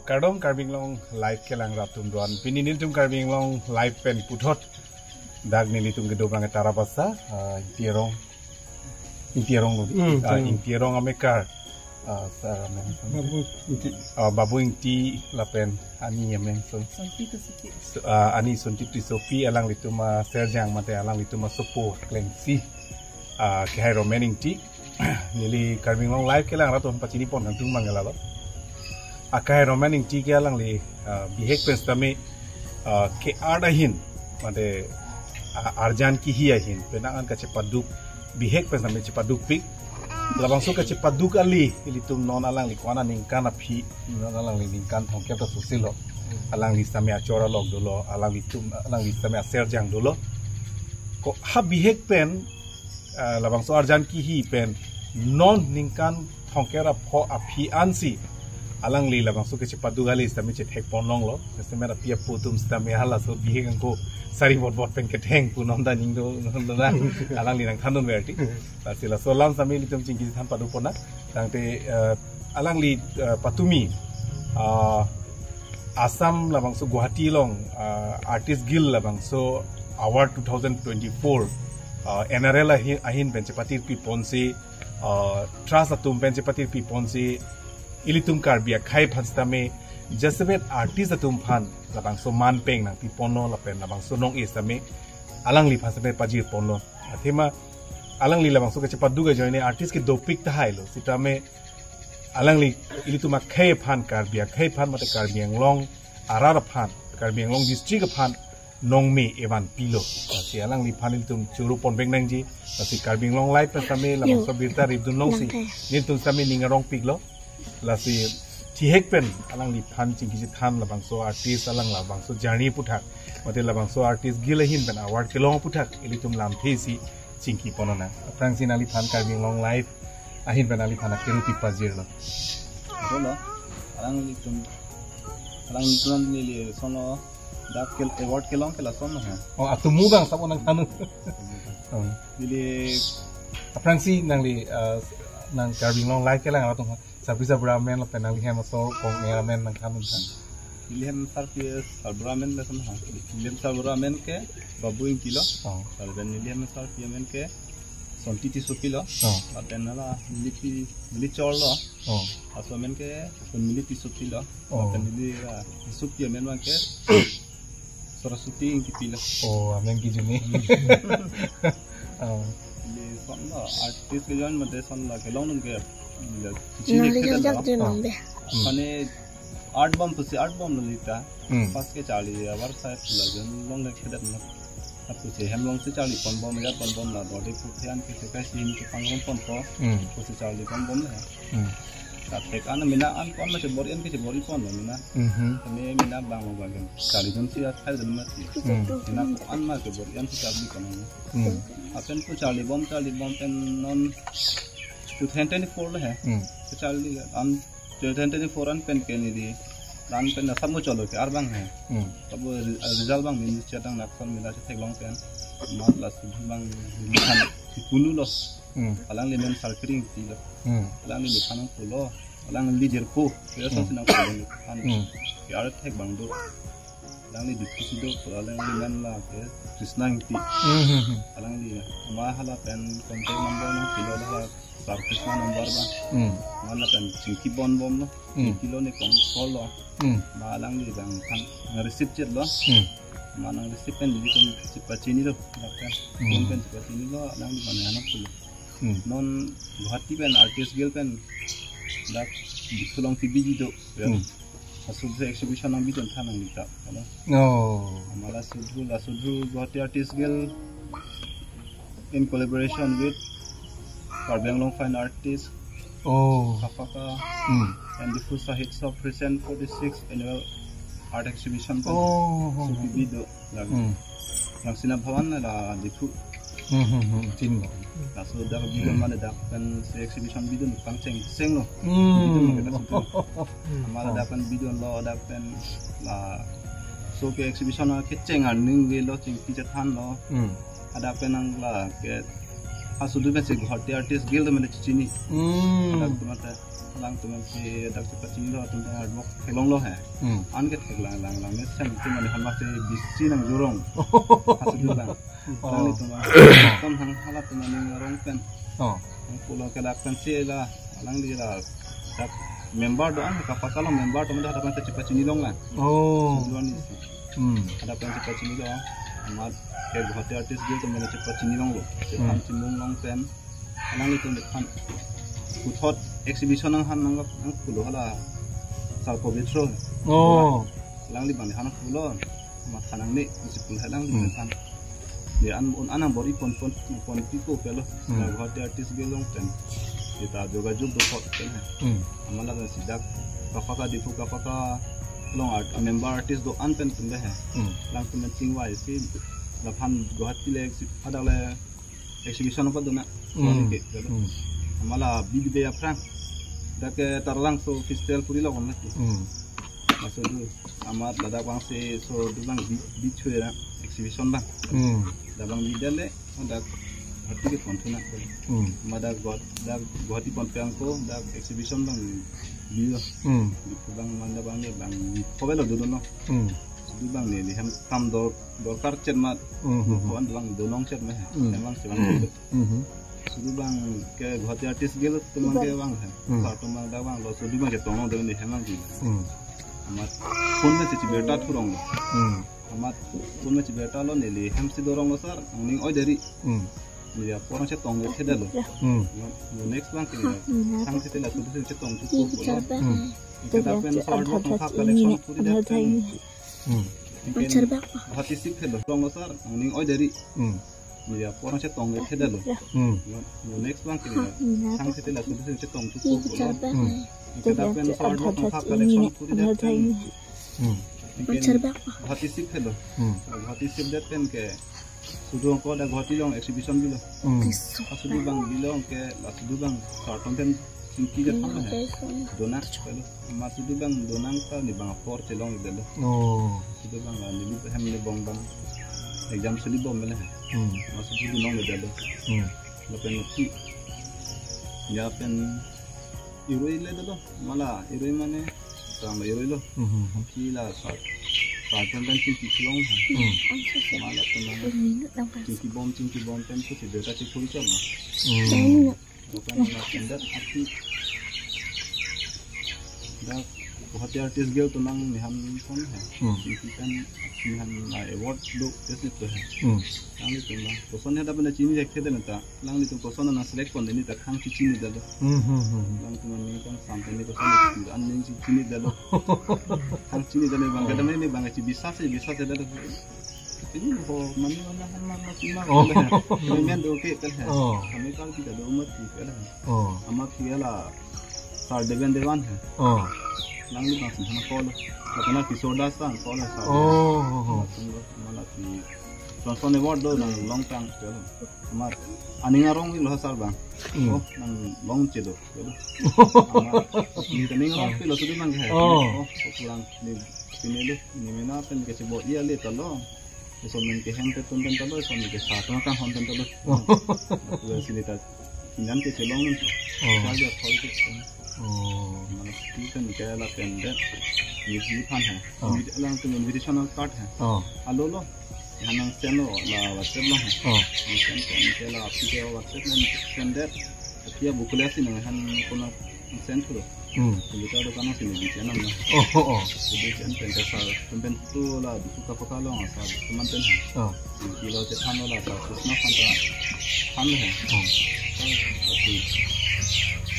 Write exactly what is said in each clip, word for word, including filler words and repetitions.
Kardom Karbi Anglong Live kelang rat atum doan. Pini nelitum Karbi Anglong Live pen puthot. Dak nelitum kedo abang Tarabasa, ah, Ingti arong. Ingti arong lo. Hmm, ah, hmm. Ingti arong amekar. Ah, sar amen. Babu Ingti. Ah, Babu Ingti lapen ani amen so. Sonti Tissopi. So, ah, ani Sonti Tissopi alanglitum aserjang mate alanglitum asopo klengsi. Ah, kehai Roman Ingti. Neli Karbi Anglong Live kelang rat atum pachini pon nangtum manggala lo. Akai Roman Ingti ke alangli, ah, bihek pen sitame, ah, ke-art ahin, mate, ah, arjan kihi ahin, penang an kachepaduk, bihek pen sitame chepadukpik. Labangso kachepaduk kali, ilitum non alangli ko-an aningkan aphi, non alangli ningkan thomkep ta sosilo. Alangli sitame achor alok dolo, alanglitum, alangli sitame aserjang dolo. Ko ha bihek pen, ah, labangso arjan kihi pen non ningkan thomkep ra pho aphi ansi alangli labangso kachepaduk kali sitame chethek ponlonglo. Sitame api apo atum sitame halaso bihek angko sari bot bot pen ketheng pu non ta ning do, non do na. Alangli nangthandun verti. Lasi laso alam sitame ilitum chingki than padu pon nang. Tangte, ah, alangli, ah, patumi, ah, Assam labangso Guwahati along, ah, Artist Guild labangso Award two thousand twenty-four, ah, N R L ahi-, ahin pen chepatirpi ponsi, ah, trust atum pen chepatirpi ponsi, ilitum Karbi akhei aphan sitame, jasemet artist atum aphan labangso man peng nangpi ponlo lapen labangso nong-e sitame, alangliphan sitame pajir ponlo. Athema, alangli labangso kachepaduk ajoine artist ke dopik tahai lo. Sitame, alangli ilitum akhei aphan, Karbi akhei aphan, mate Karbi Anglong arat aphan, Karbi Anglong district aphan, nongme evan pilo. Lasi alangliphan ilitum choro pon beng nangji. Lasi Karbi Anglong Live pen sitame labangso birta ripdun longsi, nelitum sitame ning arongpiklo. Lasi thihek pen alangliphan chingki chethan labangso artist alang labangso journey aputhak. Mate labangso Artist Guild ahin pen award kelong aputhak. Ilitum lamthe si chingki pon nang. Aphrangsi nangliphan Karbi Anglong Live ahin pen nangliphan akiru pi pajirlo. Betul lo. Alanglitum, alanglitum neli sono dak ke award kelong ke lason lo ha. Oh, atumu bang sabo nangthan. Oh. Neli aphrangsi nangli, ah, nang Karbi Anglong Live kelang rat atum ha. Sarpi sarbura amen lapen nangli hem asor kong er amen nangthan nangthan. Neli hem sarpi sarbura amen lason ha. Neli hem sarbura amen ke Babu Ingti lo. Oh. Lapen neli hem sarpi amen ke Sonti Tissopi lo. Oh. Lapen hala neli pi, neli chor lo. Oh. Aso amen ke Sonmili Tissopi lo. Oh. Lapen neli, ah, Tissopi amen abang ke Saraswati Ingtipi lo. Oh, amen kejuni. Oh. Neli son lo, artist ke join mate son lo kelong nung ke. Neli nangli chini jajak kedan lo. Di nang be. Mane art bomb pusi art bomb lo lita. Hmm. Pas ke charli abar side lo jon long le kedan lo. Pusi hem alongsi charli pon bom, ya pon bom la body puthian ke sekai si hem ke pangrum pon ko. Hmm. Pusi charli pon bom le. Hmm. Katek an mena an ko-an ma chebor-i an ke chebor-i pon lo mena. Mhm. Kami mena bang lo bang. Charli jon si akhai jon mati. Hmm. Mena ko-an ma chebor-i an si charli pon lo. Hmm. Lapen pu charli bom, charli bom pen non two thousand twenty-four lo he. Hmm. Pu charli an two thousand twenty-four an pen ke neli ran pen asam mo cholo ke ar bang he. Hmm. Tabo re-, result abang neli chetang nakson mela chetheklong pen. Mat la subhi bang neli kan si punu lo. Hmm. Alangli men Sarkiri Ingti lo. Hmm. Alangliphan nangpulo. Alangli jirpo. Kaya Hmm. sangsi nangpulo neli kan. Hmm. Ke ar thek bang do. Alangli Diphu si do, alangli men la ke Krishna Ingti. Hmm, hmm, hmm. Alangli ma hala pen contact number nangpilo hala Sar Krishna number ba. Hmm. Ma lapen chingki pon bom lo. Hmm. Chingki lo ne kon call lo. Hmm. Ma alangli bang kan nang receive chet lo. Hmm. Ma nang receive pen nelitum chepachini lo. Lapen Hmm. phone pen chepachini lo, alangli ma nangpulo. Hmm. Non Guwahati pen Artist Guild pen dak Diphu along T V di do. Ya. Hmm. Asudhu exhibition nangbi dun than nangli ta, ano? Oh. Amala sudhu, la sudhu Guwahati Artist Guild in collaboration with Karbi Anglong Fine Artist, Oh. Kapaka, Hmm. and Diphu Sahitya Sabha present forty-sixth annual art exhibition pen. Oh. So, P B do. Lagi. Hmm. Yang Sina Bhawan la Diphu. Hmm, hmm, hmm. Chin lo. Laso dak video mane dak pen si exhibition video ni pangcheng seng lo. Hmm. Video mane dak situ. Amala Oh. dak pen video lo dak pen laso ke exhibition kecheng aning ve lo chingki chethan lo. Hmm. Hadak pen nang la ke Sudu pensi Guwahati Artist Guild atum chini. Hmm. Dak atum ta, alangtum si dak si pachini lo, atum ta hard work theklonglo he. Hmm. Anke theklang lang lang mesen atum mane hama si bisi nangjorong. Sudu lang. Oh. Alanglitum, atum hang hala atum aning arong pen. Oh. Hang pulo ke dak pensi la, alangli la dak member do-an, KAPAKA along member atum dak pen chepachinilong lang. Oh. Sudu ani si. Hmm. Dak pen chepachinilo, amat ke Guwahati Artist Guild atum pen chepachinilonglo. Hmm. Chephan chimung long pen, alanglitum aphan puthot exhibition nanghan nang, nang pulo hala Sar Pobitro. Oh. Alangli abang aphan pulo, matha nangne, si pulo alangli Hmm. aphan. Dia an, un an bor-i pon pon, pon piko pulo. Hmm. Dak Guwahati Artist Guild along pen. Kita jogajog do apot pen he. Hmm. Amala si dak KAPAKA Diphu KAPAKA along art, member artist do-an pen pen he. Hmm. Alangtum chingvai si, laphan Guwahati le si, hadak le exhibition apa dona. Hmm. Oke, gitu. Hmm. Amala bibide aphrang. Dak ke Taralangso Festival puri lo kon lagi. Hmm. Laso do amat ladak abang si so do abang bi, bi chue ra exhibition abang. Hmm. Dak abang bi dale, dak Guwahati ke pon thuna. Hmm. Amat dak Guwah-, dak Guwahati pon pang ko, dak exhibition abang bi lo. Hmm. Di abang manda abang ni abang ko belo do do no. Hmm. Sudu abang neli hem kam dor dorkar chet amat. Hmm, hmm, hmm. Ko-an abang donong chet me. Hmm. Hem abang si abang. Hmm. Sudu abang ke Guwahati Artist Guild atum abang ke abang he. Hmm. Sar atum abang dak abang lo, sudu abang ke tonglo de ni hem abang ji. Hmm. Amat phone me si chibirta thurong lo. Hmm. Amat phone me chibirta lo neli hem si dorong lo sir. Aning oi deri. Hmm. Neli apor chetong de thedetlo. Hmm. No, no next abang ke neli. Hmm. Sang thedetlo sudu si chetong tu ko. Hmm. Kita pen sir lo tong collection puri de. Hmm. Mungkin Guwahati si thedetlo. Dorong lo sir. Aning oi deri. Hmm. Neli apor chetong de thedetlo. Hmm. No, no next abang ke neli. Sang thedetlo sudu si chetong tu ko. Hmm. Kita pen sir lo tong collection puri de. Hmm. Mungkin Guwahati si thedetlo. Hmm. Guwahati si det pen ke sudu ko dak Guwahati along exhibition bilo. Hmm. Ah, sudu abang bilo ke la sudu abang sar atum pen chingki de thang he. Dona pelo. Amat sudu abang donang ta neli abang apor chelong delo. Oh. Sudu abang la neli hem ni bong abang exam suli bom mele he. Hmm. Amat sudu donong delo. Hmm. Lapen mati. Ya pen irui le delo. Mala irui mane, tang lo irui lo. Hmm, hmm, hmm. Ki la sar, sar pen pen chingki chelong he. Hmm. Mala pen lang chingki bom, chingki bom pen ko si beta chingki chon lo. Hmm. Bukan mala pen det api. Dak Guwahati Artist Guild atum nangli aphan pon he. Hmm. Chingki pen aphi aphan la award do, besi to he. Hmm. Nanglitum la. Koson he dak pen chini jek thedetlo ta. Nanglitum koson nang select pon de ni ta khang chechinidetlo. Hmm, hmm, hmm, hmm. Alangtum aning kang sampai ni koson ni aning chechinidetlo. Khang chinidetlo abang kadam ni abang chibisas, chibisas delo. Ini ho mani mana han mana sima. Oh. Kami kan do ke kan he. Oh. Kami kal kita do mati kan he. Oh. Amat dia la sar Deben Dewan he. Oh. Nangli abang sing hana call. Karena Kishore Das tang call sar. Oh, oh, oh. Amat sing lo, amat lagi. Johnson Award do nang long tang. Amat aning arong lo sar abang. Hmm. Oh, nang long chedo. Amat ni aning arong pilo sudu nang he. Oh. Oh, pulang ni sini lo. Ni mena pen ke chibot iya le ta lo. Eson men ke heng te tun pen ta lo, eson men ke sa tun kang hon pen ta lo. Oh. Pulang sini ta kinan ke chelong nun. Oh. Sa dia call ke. Oh. Mana si kan ke lapen det. Ni ni pan he. Oh. Ni alangtum invitational card he. Oh. Alo lo. Yang nang send lo la WhatsApp lo he. Oh. Nang send ko ke la aphi ke WhatsApp nang send det. Aphi abu kuliah si nang han kono nang send ko. Hmm. Komputer do kan si neli channel na. Oh, oh, oh. Jadi send pen ke sar, pen pen tu la Diphu KAPAKA along asar teman pen he. Oh. Kilo chethan lo la sar Krishna Santa han he. Oh. Sar, tapi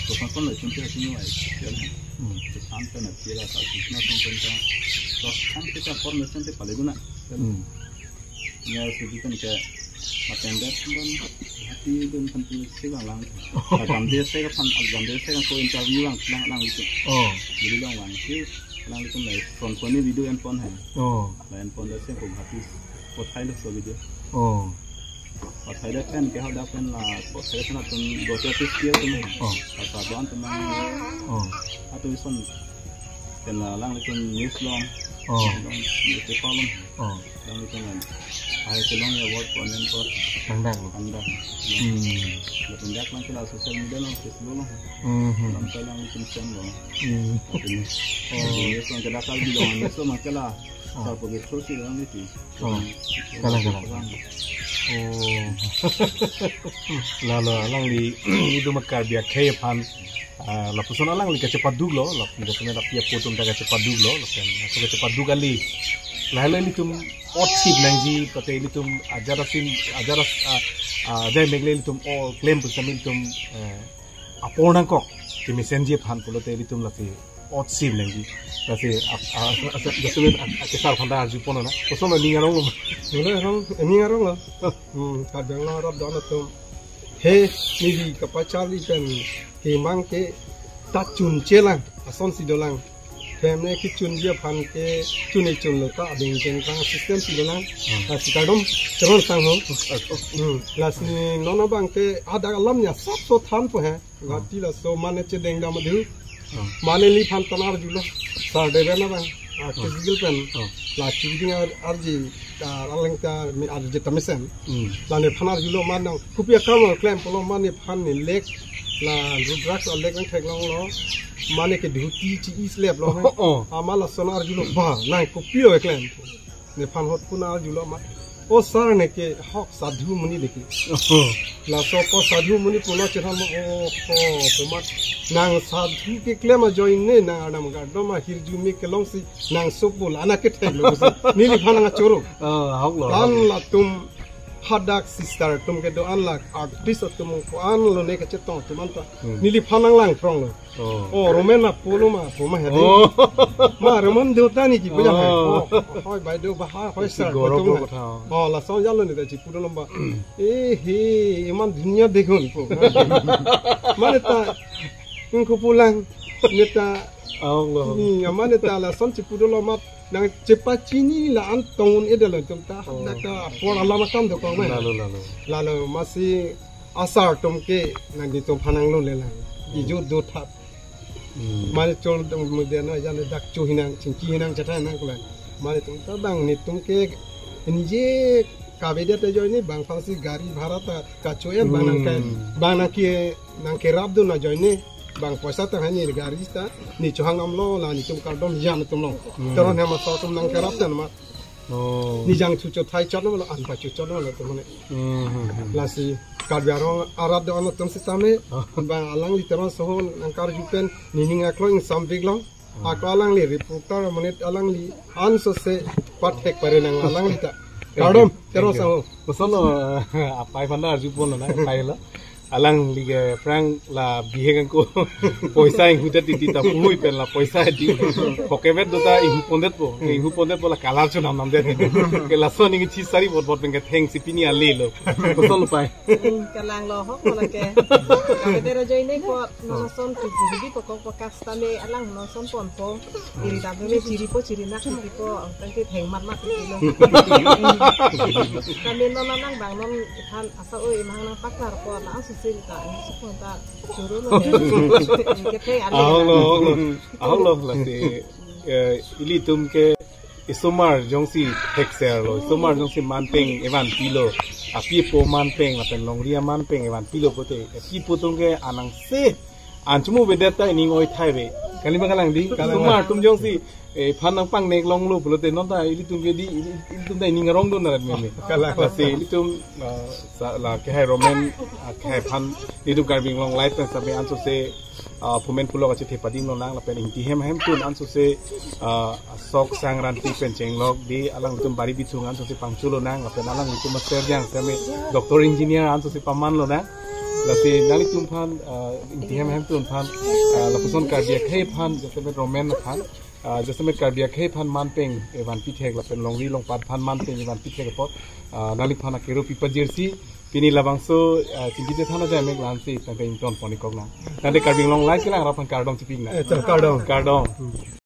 Krishna Santa itu dia sini ai. Hmm. Chethan pen aphi la sar Krishna Santa. Terus kan kita formation te paling guna. Hmm. Ya, sudu kan ke makan dek kan hati dun kan punya si bang lang. Agam dia saya kan, agam dia saya kan ko interview lang lang lang gitu. Oh. Jadi lang lang si lang gitu lah. Front front ni video en pon he. Oh. Lah en pon dia saya ko hati. Ko thai lo so video. Oh. Ko thai dia kan ke hal dia kan la ko thai kan atum dua ratus kilo tu he. Oh. Kata tuan teman. Oh. Atau ison kan lang gitu news long. Oh. Long news paper long. Oh. Yang itu kan. Hai kelong ya buat konen ko Tangdang. Tangdang. Hmm. Lapen dak lang kena social media lang, Facebook lang. Hmm. Lam kalang kim sen lo. Hmm. Lapen Oh. News lang kena kal bilang news lang kela. Oh. Sar pagi terus si lang itu. Oh. Kalang, kalang. Kalang. Oh. Lalo alangli itum Karbi akhei aphan, ah, lapuson alangli kachepaduk lo, lapuson kami tapi apo atum ta kachepaduk lo, lapen aso kachepaduk kali. Lahelo ilitum otsip nangji, pate ilitum ajar asin, ajar as-, ah, ah, ajai megle ilitum o klem pusitame ilitum, eh, apor nangkok kemesenji aphan pulote ilitum lasi otsip nangji. Lasi ap-, ah, ah, ah, ah, ah, kesar aphan ta arjupon na. Koson aning arong lo. Wala arong, aning arong lo. Hmm, kadang lo arap don atum. He, neli kapacharli pen kemang ke ta chunche lang, asonsi dolang. Hem ne kechunji aphan ke chun-e chunlo ta ading jeng tang system si dolang. Hmm. Lasi kardom, teron sang ho. Hmm. Lasi non abang ke adak alam ya sap so thanpo he. Guwahati laso mane chedeng dam adu. Hmm. Mane neliphan ta arjulo. Sar de bena bang. Ah, Hmm. Kisigil pen. Hmm. La kiding ar-, arji, ah, aleng ta mi arji ta mesen. Hmm. La nephan arjulo mane nang kopi akam klem pulo mane nephan ne lek. La Rudraksh alek nangtheklonglo. Mane ke dhuti chi-i slep lo. Oh, oh. Ama lason arjulo ba nang kopi lo klem. Nephan ahut pun arjulo ma. O sar ne ke hok sadhu muni deki. Oh. Laso ko sadhu muni pulo chethan ma o ko pumat. Nang sadhu keklem ajoine nang arnam kardom ahirjume kelongsi nang sopo la anak ketheklo pusi. Neliphan nang achoro. Oh, ahok lo. Tan latum hadak sister atum kedo-an la artist atum ko-an lo ne kachetong atum anta. Hmm. Neliphan nang langprong lo. Oh. Oh, Roman na pulo ma, puma hedi. Oh. Ma, Roman do ta ne ki puja hai. Oh. Oh, hoi bai do ba ha, hoi sir, Goro hoi tung ko hai. Kotha. Oh, lason jalo ne ta chipu do lomba. Eh, he, iman dunia dekhun po. Mane ta, ingko pulang, ne ta, Ahok lo. Hmm, mane ta lason chipu do lomba, nang chepachini la-an tong-un-e dolo tum ta, Oh. Nang ta, por alam akam dokok ma. Lalo, lalo. Lalo, masi asar atum ke, nang netum phan nanglongle lang. Hmm. Ijo do thap. Hmm. Mane chol dong mudian no jan dak chu hinang, chingki hinang, chatha hinang kulan. Mane tum ta bang netum ke inje kavedet ajoine bang aphansi gari bhara ta kacho-en bang nang ke, Hmm. Bang nang ke, nang kerap dun ajoine bang poisa ta hani gari ta ne chohang damlo la netum kardom jan atum lo. Hmm. Teron hem asar atum nang kerap ta ma. Oh. Ne jang chucho thai chot damlo, an pachuchot damlo atum ne. Hmm, hmm, hmm. Lasi Karbi arong arat do-an atum sitame, Oh. Bang alangli teron sohon nang karju pen nening aklong ingsam pik long. Oh. Ako alangli reporter monit alangli ansose pathek pare nang alangli ta. Kardom, Thank you. Teron Thank you. Sohon. Koson lo, apai aphan ta arjupon lo na, apai lo. Alangli ke phrang la bihek angko poisa inghudet titi ta puhui pen la poisa di. Pokevet do ta inghu pondetpo. Hmm. Inghu pondetpo la kalar chonam namdet. Ke lason ning chi sari bot bot pen ke thengsi pini ale lo. Koson lo pai. Hmm, kalang lo ahok lo ke. Kami tero join ne ko, non ason tu budi pokok pokas tame alang non ason ponpo. Iri tame chiripo chirinak titipo, tangke theng mat mat titi lo. Kami non anang bang non iphan asa oi imang nang paklar po, la asu seri ta, ini sukun ta, churu lo. Kethe ale Ahok lo, la. Ahok lo, ahok lo, lasi, eh, ilitum ke isomar jongsi thekser lo, isomar jongsi manpeng evan pilo, api apo manpeng, lapen longri amanpeng evan pilo pote, api apo atum ke anang se, an chumu avedet ta ining oi thai ave. Kali ma kalang di, Kalang. Isomar atum jongsi, eh, phan nang pangnek longlo pulote non ta ilitum ke di, ili-, ilitum ta ining arong dun arat meme. Kalang. Lasi ilitum, ah, sa-, la kehai Roman, ah, kehai aphan, ilitum Karbi Anglong Live pen sabi ansose, ah, phumen phulo kachethe pading lonang lapen Ingti Hem Hemtun ansose, ah, Sok Sangranti pen chenglok di alangtum bari bithung ansose pangchu lonang lapen alangtum master jang seme doctor engineer ansose paman lonang. Lasi nanglitum aphan, ah, Ingti Hem Hemtun aphan, ah, lapuson Karbi akhei aphan, jasemet Roman aphan, ah, jasemet Karbi akhei aphan manpeng evan pithek lapen longri longpat aphan manpeng evan pithek apot, ah, nangliphan akero pipajirsi, pini labangso, ah, chingki chethan ajai mek la-ansi tangte ingtonpon-ik kok nang. Tangte Karbi Anglong Live kelang rap aphan kardom chipik nang. Eh, kardom. Kardom. Hmm.